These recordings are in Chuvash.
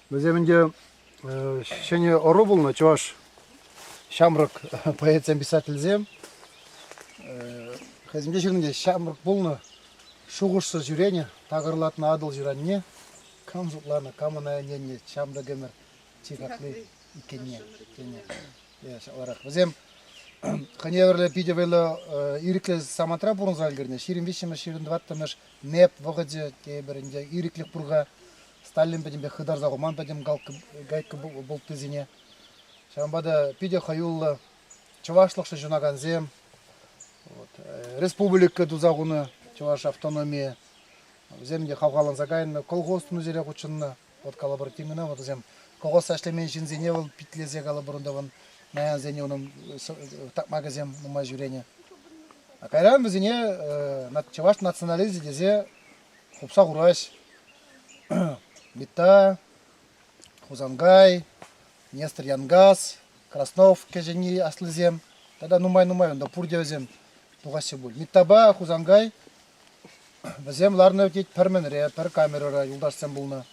Вӗсем ӗнтӗ ҫӗнӗ ӑру пулнӑ чӑваш ҫамрӑк поэтсем, писательсем. Хӑйсемпе ҫырнӑ те ҫамрӑк пулнӑ, шухӑшсӑр ҫӳренӗ, такӑрлатнӑ Атӑл ҫыранне. Кам шутланӑ, кам ӑна ӗненнӗ ҫамрӑк ӗмӗр чи хакли иккенне тенӗ. Ҫапларах. Вӗсем хӑйне евӗрлӗ питӗ вӑйлӑ ирӗклӗ самантра пурӑнса ӗлкӗрнӗ. 23-мӗш, 24-мӗш НЭП вӑхӑчӗ тейӗпӗр ӗнтӗ ирӗклӗх пур-ха. Сталин пӗтӗмпех хытарса хуман пӗтӗм гайка болтисене. Ҫавӑнпа та питӗ хӑюллӑ чӑвашлӑхшӑн ҫунакансем, вот, республика туса хунӑ чӑваш автономийӗ. Вӗсем те хавхаланса кайнӑ, колхоз тунисене хутшӑннӑ. Вот калӑпӑр тин кӑна вот вӗсем колхозра ӗҫлемен ҫынсене вӑл питлесе калӑпӑр унта вӑн наянсене унӑн такмакӗсем нумай ҫӳренӗ. А кайран вӗсене чӑваш национализмӗ тесе хупса хураҫ. Митта, Хусанкай, Нестер Янкас, Краснов кӗҫӗнни аслисем тата нумай-нумай унта пурте вӗсем тухаҫҫӗ пуль. Миттапа Хусанкай вӗсем ларнӑ тет пӗр мӗнре, пӗр камерӑра юлташсем пулнӑ.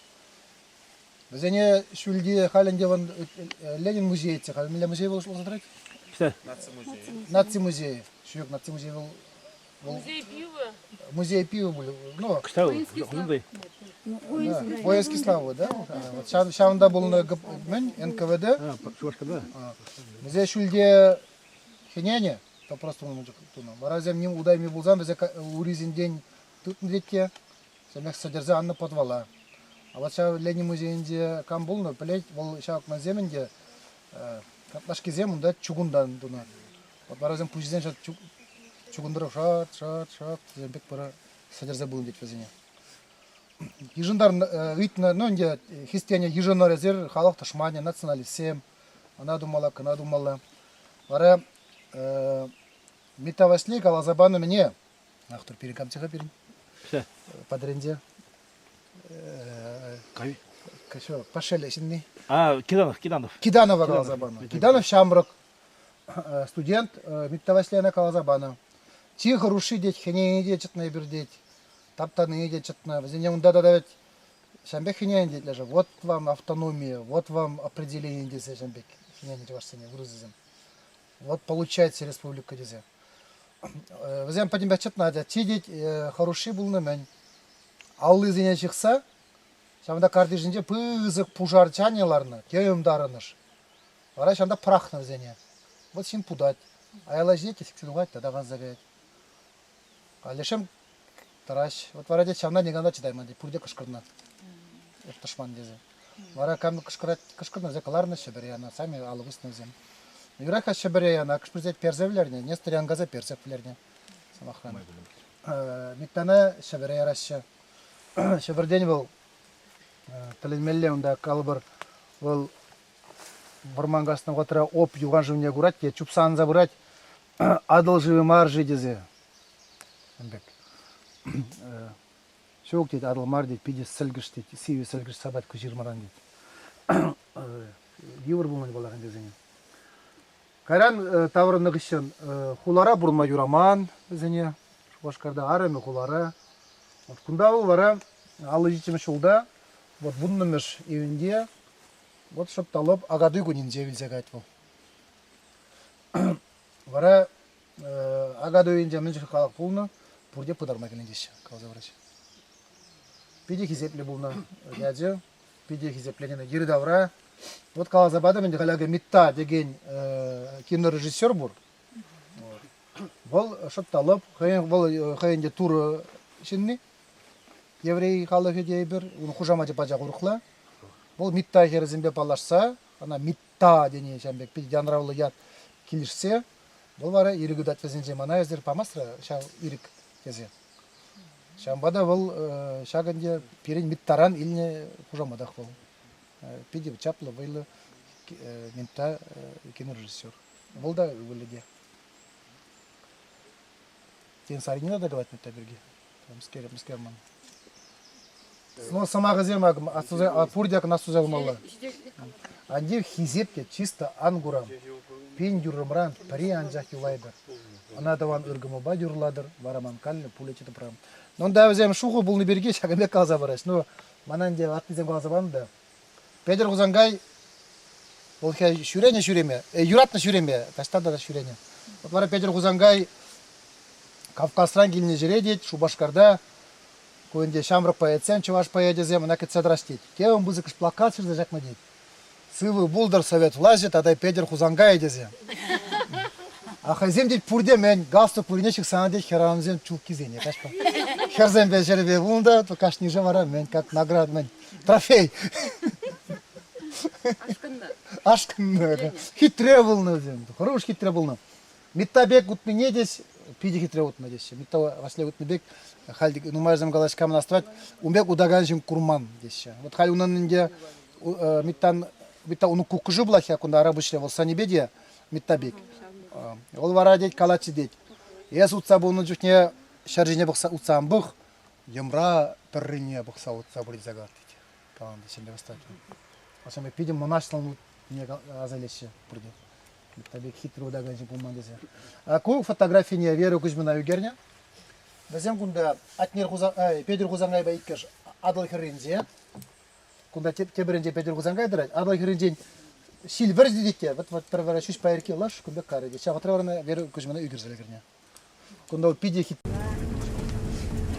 Вӗсене ҫӳлти халь ӗнтӗ вӑн Ленин музейӗ халь мӗнле музей вӑл шутласа тӑрать? Наци музейӗ. Наци музейӗ. Ҫук, наци музейӗ вӑл Музей пива. Музей пива пуль. Ну, Кӑҫта вӑл? Воинский славы, да? Вот ҫавӑнта пулнӑ мӗн НКВД. Шупашкарта. Вӗсен ҫӳлте хӗненӗ, то просто тунӑ. Вара вӗсем ним утайми пулсан вӗсем урисенчен тытнӑ тет те, вӗсемех сӗтӗрсе аннӑ подвала. А вот ҫав Ленин музейӗнче кам пулнӑ, пӗлет, вӑл ҫав мӗнсем ӗнтӗ, картлашкисем унта чукунтан тунӑ. Вот вара вӗсем пуҫӗсем ҫак чукун тӑрӑх шат, шат, шат вӗсем пек пыра сӗтӗрсе пынӑ тет вӗсене. Йышӑнтар ыйтнӑ, ну ӗнтӗ христиане йышӑнӑр эсир, халӑх тӑшманӗ, националистсем, ӑна тумалла, кӑна тумалла. Вара Митта Ваҫлей каласа панӑ мӗне? Ах, тур пирӗн камчӗ-ха пирӗн? Патӑрьелӗнче. Каҫо, Пашеле ҫынни. А, Киданов, Киданов. Киданова каласа панӑ. Киданов ҫамрӑк студент Митта Ваҫлейна каласа панӑ. Чи хӑрушши тет, хӗненине те чӑтнӑ эпир тет, таптанине те чӑтнӑ. Вӗсене унта тата вӗт ҫавӑн пек хӗненӗ тет леша. Вот вам автономия, вот вам определение тесе ҫавӑн пек хӗненӗ чӑвашсене, вырӑсӗсем. Вот получается республика тесе. Вӗсем пӗтӗмпех чӑтнӑ, атя. Чи тет хӑрушши пулнӑ-мӗн. Аллисене ҫыхса, ҫавӑнта картишӗнче пысӑк пушар чанӗ ларнӑ, тем тарӑнӑш. Вара ҫавӑнта пӑрахнӑ вӗсене. Вӑт ҫын путать. Аяла ҫитет те сиксе тухать тата канса каять. А лешем тӑраҫ. Вот вара тет ҫавна никам та чӑтайман тет. Пурте кӑшкӑрнӑ. Эп тӑшман тесе. Вара кам кӑшкӑрать, кӑшкӑрнӑ вӗсем кӑларнӑ Ҫӗпӗре яна, сами алӑ пуснӑ вӗсем. Юрать-ха Ҫӗпӗре яна, кӑшкӑрсет персе вӗлернӗ, Нестор Янкаса персех вӗлернӗ. Сӑмахран. Миттана Ҫӗпӗре яраҫҫӗ. Ҫӗпӗртен вӑл тӗлӗнмелле унта калӑпӑр вӑл вӑрман каснӑ вӑхӑтра Об юхан шывне курать те чупса анса пырать Атӑл шывӗ мар-ши тесе. Ун пек. Ҫук тет, Атӑл мар тет, питӗ сӗлкӗш тет, сивӗ сӗлкӗш сапать ку ҫырмаран тет. Йывӑр пулнӑ паллах ӗнтӗ Кайран таврӑннӑ хыҫҫӑн хулара пурӑнма юраман вӗсене. Шупашкарта арӑмӗ хулара. Вот кунта вӑл вара 57-мӗш ҫулта вот вуннӑмӗш июньте вот шӑп та лӑп Акатуй кунӗнче вилсе каять вӑл. Вара Акатуйӗнче мӗн чухлӗ халӑх пулнӑ, пурте пытарма киленчӗҫ, каласа параҫҫӗ. Питӗ хисеплӗ пулнӑ ячӗ, питӗ хисепленӗ йӗри-тавра. Вот каласа патӑм ӗнтӗ халь акӑ Митта текен кинорежиссер пур. Вӑл шӑп та лӑп, хӑйӗн, вӑл хӑйӗн те турӑ ҫынни, еврей халӑхӗ тейӗпӗр, ун хушамачӗ пачах урӑхла. Вӑл Митта хӗрӗсемпе паллашса, ӑна Митта тени ҫавӑн пек питӗ янравлӑ ят килӗшсе, вӑл вара ирӗк ыйтать вӗсенчен, мана эсир памастӑр ҫав ирӗк тесе. Ҫавӑнпа та вӑл ҫак ӗнтӗ пирӗн Миттаран илнӗ хушаматах вӑл. Питӗ чаплӑ, вӑйлӑ Митта кинорежиссер. Вӑл та ывӑлӗ те. Тен, Саринина та калать Митта пирки. Мӗскер, мӗскер ман. Ну, сӑмахӗсем пурте кӑна суса пымалла. Антив хисеп те чисто ан курам. Пин юррӑмран пӗри анчах юлайтӑр. Ӑна тӑван ыркӑмӑлпа юрлатӑр, вара ман каллӗ пулӗччӗ тӑпрам. Ну, унта вӗсем шухӑ пулнӑ пирки ҫакӑн пек каласа параҫ. Ну, мана ӗнтӗ ваттисем каласа панӑ та. Петӗр Хусанкай вӑл ҫӳренӗ ҫӳреме, юратнӑ ҫӳреме, таҫта та ҫӳренӗ. Вот вара Петӗр Хусанкай Кавказран килнӗ ҫӗре тет, Шупашкарта ку ӗнтӗ ҫамрӑк поэтсем, чӑваш поэчӗсем ӑна кӗтсе тӑраҫ тет. Темӗн пысӑкӑш плакат ҫырса ҫакнӑ тет. Сывӑ пултӑр совет влаҫӗ тата Петӗр Хусанкайӗ тесе. А хӑйсем тет пурте мӗн, галстук пуррине ҫыхсан тет хӗрарӑмсем чулккисене каҫпа. Хӗрсемпе ҫӗрӗпе пулнӑ та кашнишӗ вара мӗн, как награда, мӗн, трофей. Ашкӑннӑ. Ашкӑннӑ. Хитре пулнӑ вӗсем. Хӑруш хитре пулнӑ. Митта пек утнине тес питӗ хитре утнӑ теҫҫӗ. Митта Васлей утнӑ пек халь нумайӑшсем калаҫ камӑн астӑвать, ун пек утакан ҫын курман теҫҫӗ. Вот халь унӑн ӗнтӗ Миттан Митта унӑн куккӑшӗ пулать ҫак кунта Арапуҫре, вӑл сӑнӗпе те Митта пек. Вӑл вара тет калатчӗ тет. Эс утса пулнӑ чухне ҫӗр ҫине пӑхса утса ан пӑх, йӑмра тӑррине пӑхса утса пырса кар тет. Каланӑ ҫемье вӑстать. Ачам питӗ мӑнаҫлӑн аса илеҫҫӗ пурте. Пек хитре утакан ҫын пулман тесе. Ку фотографине Вера Кузьмина ӳкернӗ. Вӗсем кунта Атнер Хусан, Петӗр Хусанкайпа иккӗш Атӑл хӗрринче. Кунта тепӗринче Петӗр Хусанкай тӑрать. Атӑл хӗрринчен ҫил вӗрчӗ тет те, вот пӗр вара ҫӳҫ пайӑрки лаш кун пек карӗ тет. Ҫав вӑхӑтра вара Вера Кузьмина ӳкерсе ӗлкӗрнӗ. Кунта вӑл питӗ хит.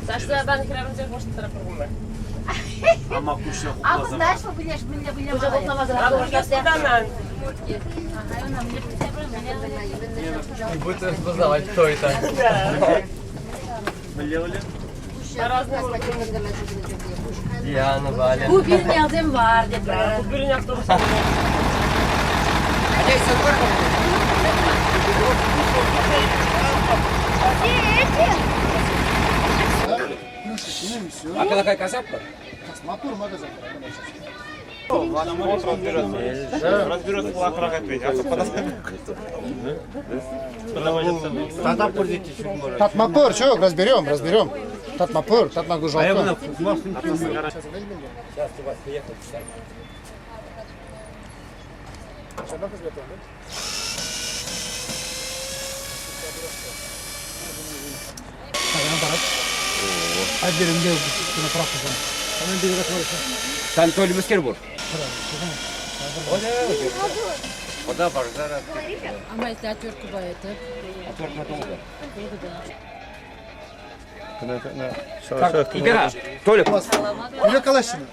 Сашса пан хӗрарӑмсем хушса пурӑнма. Ама куҫа А хупласа. знаешь, выглядишь, меня Куҫа хупламасӑр. Будет распознавать, кто это. Диана, Валя. Ку пирӗн бар деп. Ку пирӗн автобус. А какая казапка? Матур магазин. Разберется Татмапур, чё, разберем, разберем. Татмапур, татмагу жалко. Сейчас у вас приехал. Сан төлмескер бур. Ода барзара. А если отвертку бы это? Отвертка долго. Так, Игора, Толик. Юлия Калашина.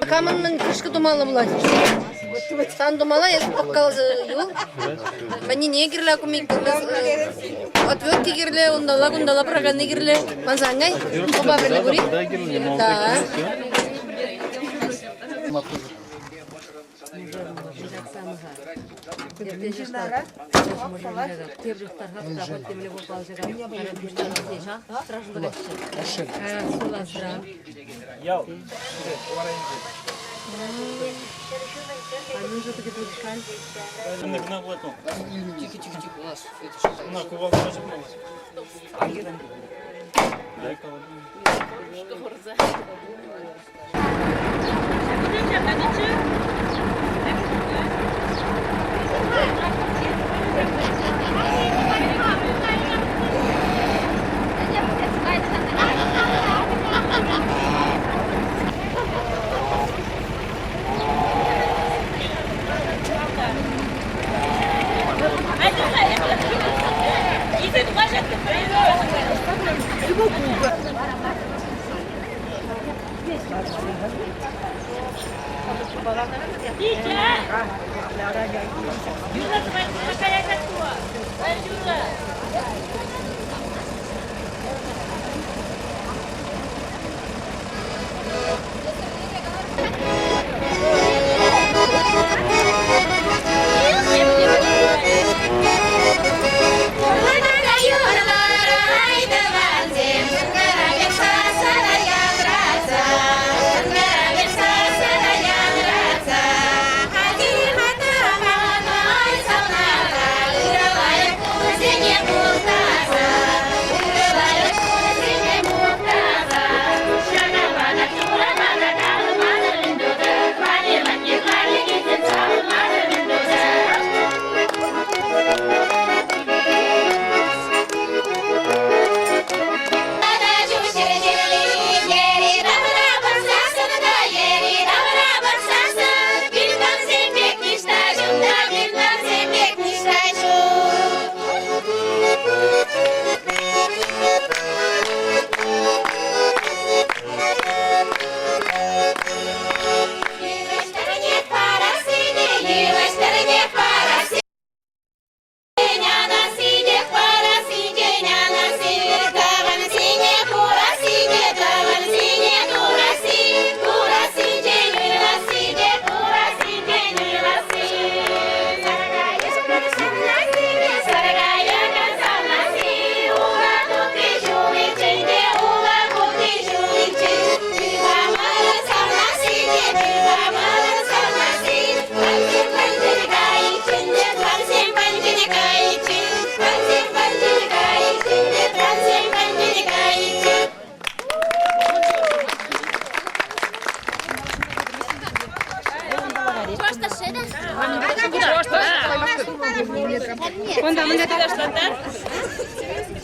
Камӑн крышка тумалла пулать. Сан тумалла, эс пӑхкаласа юл. Мӗнне кирлӗ кумик отвертки кирлӗ, унталла кунталла пыраканни кирлӗ. Манса ан кай, опа пӗрле пури. Да.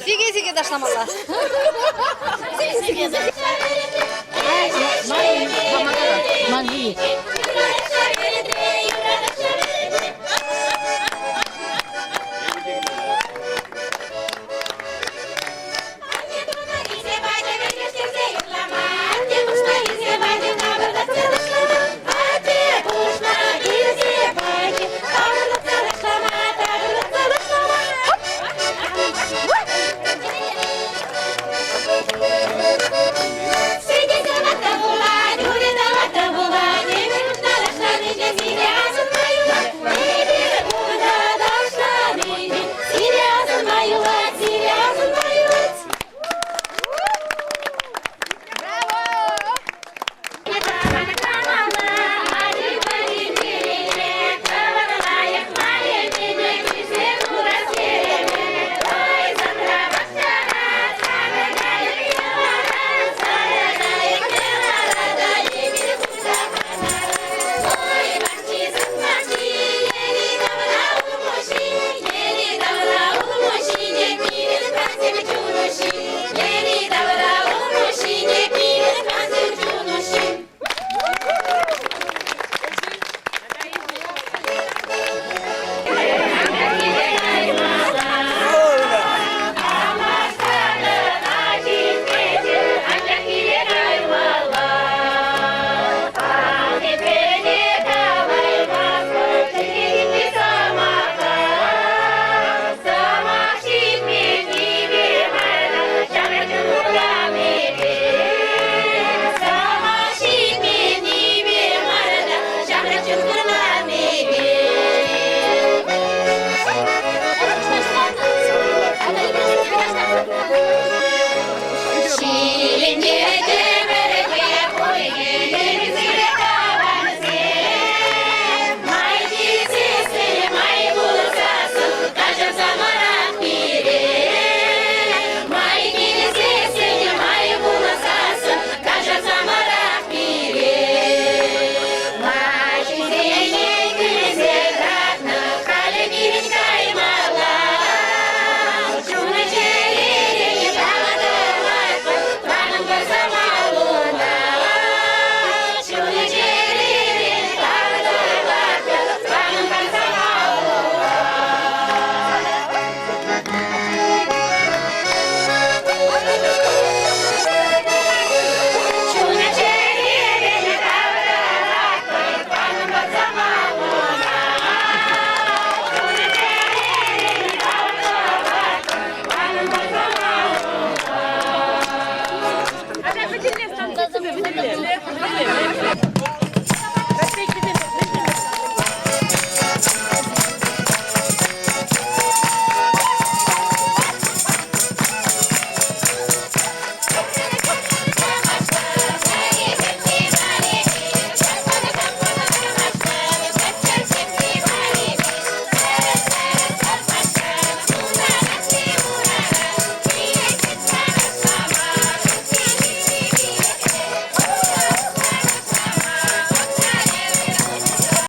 Сике-сике ташламалла.